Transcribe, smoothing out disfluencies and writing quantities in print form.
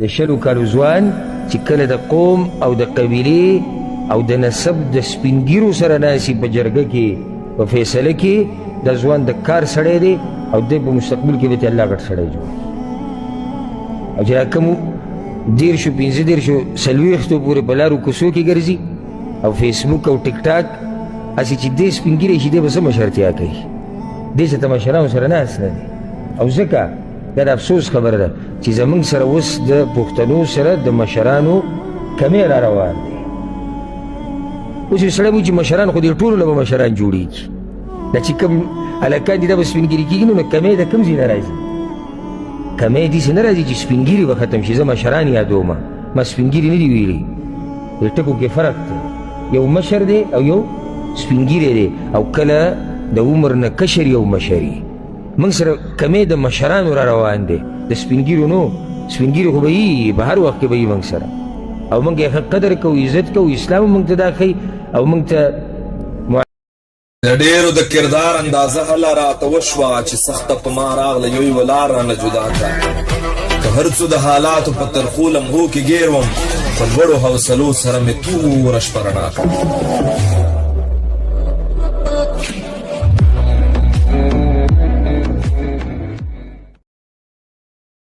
د شلو کالو ځوان چې کله د قوم او د قبیلې او د نسب د سپینګیرو سره ناسي په جرګه کې په فیصله کې، دا ځوان د کار سړی دی او دی په مستقبل کې به ته الله غټ سړی جوړ. او چې دا کوم 30، 35، 40 پورې په لارو کوڅو کې ګرځي او فیسبوک او ټیک ټاک، هسې چې دی سپینګیری شي، دی به څه مشرتیا کوي؟ دی څه ته مشرانو سره ناست نه دی. او ځکه دا د افسوس خبره ده چې زمونږ سره اوس د پښتنو سره د مشرانو کمی را روان دی. اوس یو سړی وایي چې مشران خو دې ټولو له به مشران جوړېږي، دا چې کوم هلکان دي دا به سپینګیري کېږي، نو کمی د کوم ځای نه راځي؟ کمی داسې نه راځي چې سپینګیري به ختم شي. زه مشران یادوم، ما سپینګیري نه دي ویلي. دې ټکو کې فرق دی، یو مشر دی او یو سپینګیری دی، او کله د عمر نه کشر یو مشر وي. موږ سره کمی د مشرانو را روان دی، د سپینګیرو نو. سپینګیري خو به یي په هر وخت کې به یي موږ سره، او موږ یې ښه قدر کوو، عزت کوو. اسلام موږ ته دا ښیي او موږ ته د ډېرو د کردار اندازه هله راته وشوه چې سخته په ما راغله، یو یوه لار رانه جدا کړه. که هر څو د حالاتو په ترخو لمحو کې ګیر وم، په لوړو حوصلو سره مې توره شپه رڼا کړه.